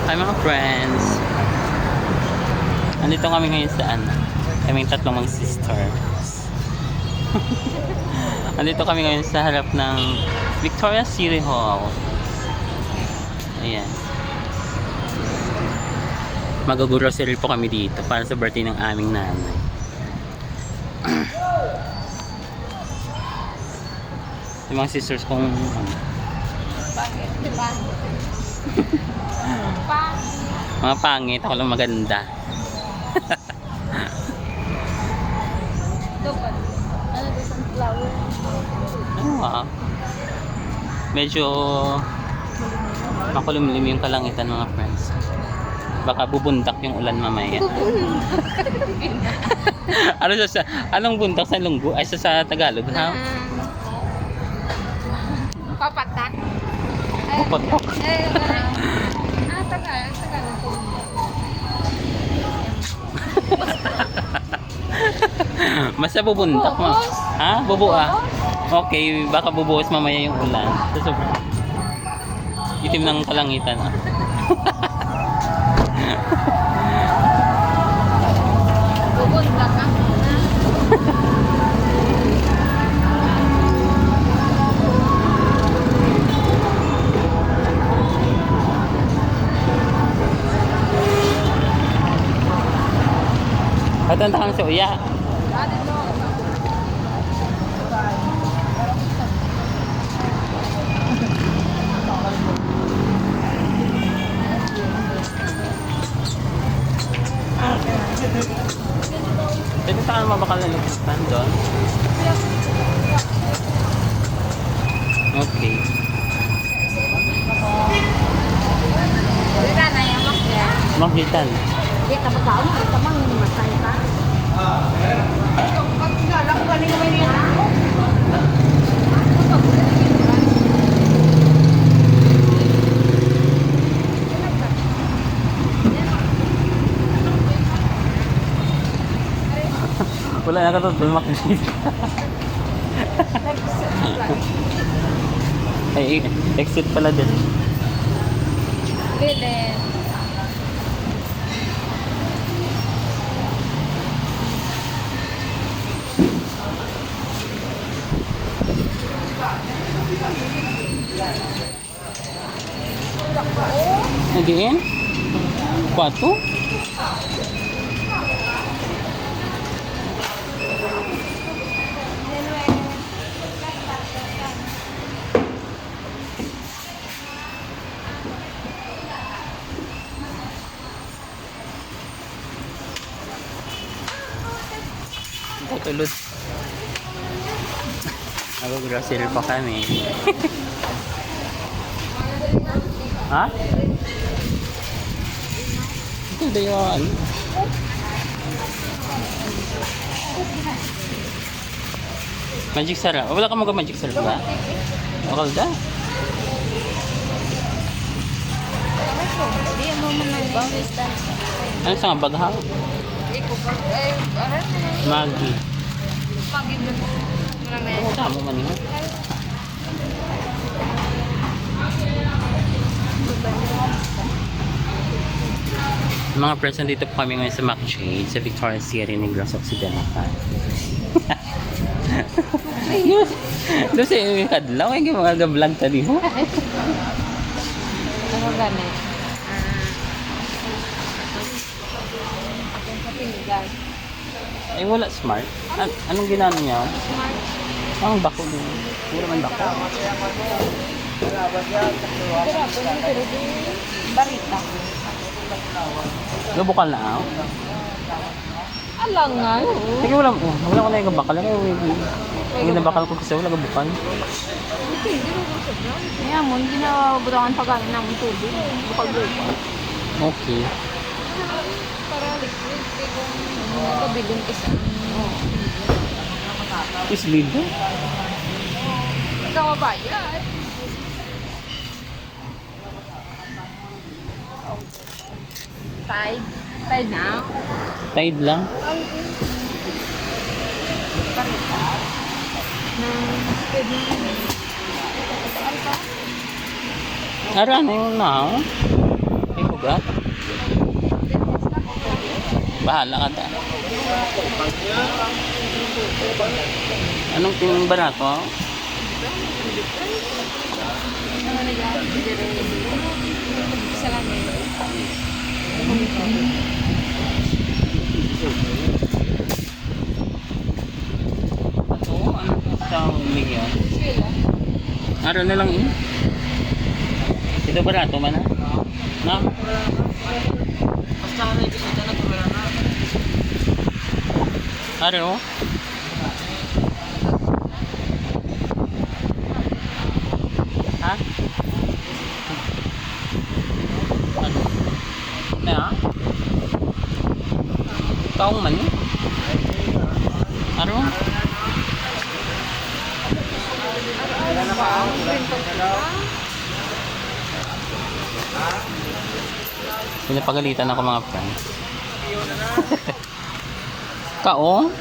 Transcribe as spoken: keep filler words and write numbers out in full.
Hi mga friends! Andito kami ngayon sa ano, kaming tatlong mag-sisters. Andito kami ngayon sa harap ng Victoria City Hall. Ayan. Mag-grocery po kami dito para sa birthday ng aming nanay. Yung mga sisters kong ano, Bakit? Di ba? Bakit? Mga pangit, ako lang maganda. Ito pa. Ano to, sunflower? Ano ah? Medyo makulimlim yung kalangitan, mga friends. Baka bubundak yung ulan mamaya. Ano sa, sa anong bundak sa Lunggo? Ay, sa, sa Tagalog, ha? Papatak. Ay, Papatak. Ay, ah, taga, taga. Basta bubundak mo. Bubuhos. Ha? Bubuha. Okay, baka bubuhos mamaya yung ulan. Sa sobrang itim ng kalangitan, ah. Bubon, baka. Patanta kang sa uya. Pwede tayo mabakal na nagsistand doon. Okay. Wala na yung makya. Makitan. Di ka magkaon, di ka mang matay ka. Wala na ka to, tumak. Ay, exit pala din. Lili. Again? Kwato? Tutulod. Mag-grocery pa kami. Ha? Ito ba yung ano? Magic Sarap. Wala ka mag-Magic Sarap ba? Bakal da? Di mo man ang lista. Ano sa nga baghaw? Iko pa. Ay, aray. Maggi. Pagin mo. Ano na yun? Tama man yun. Mga friends, nandito po kami ngayon sa McJade, sa Victoria City, Negros Occidental. Doon sa inyong kadlaw, ay mga vlog ta diho. Ano gani? Ah, akong kapinggan. Ay, wala smart. An- anong ginano niya? Smart. Ang bako din. Wala man bako. Pero ako yung pero di barita. Gabukal na ako. Alangan. Sige, wala mo. Wala ko na yung bakal. Ang, ang ginabakal ko kasi wala gabukal. Kaya mo, hindi na butangan pagkain namin tubig. Bukal-bukal. Okay. Para liquid. Kaya kung nagkabiling isa. Is libre? Ikaw mabaya. Tide. Tide na. Tide lang. Parita. Na, pwede na. Ara, ano yun na, oh? Ikaw ba? Bahala ka ta. Anong pinang barato? Isa lang eh. Ano? Ano to sa uling yan? Araw na lang eh. Ito barato man ah. Na? Basta na ibisita na ito na. Araw? Ha? Ano? Na? Kaong man eh. Araw? Pinapagalitan ako, mga friends. Kaong?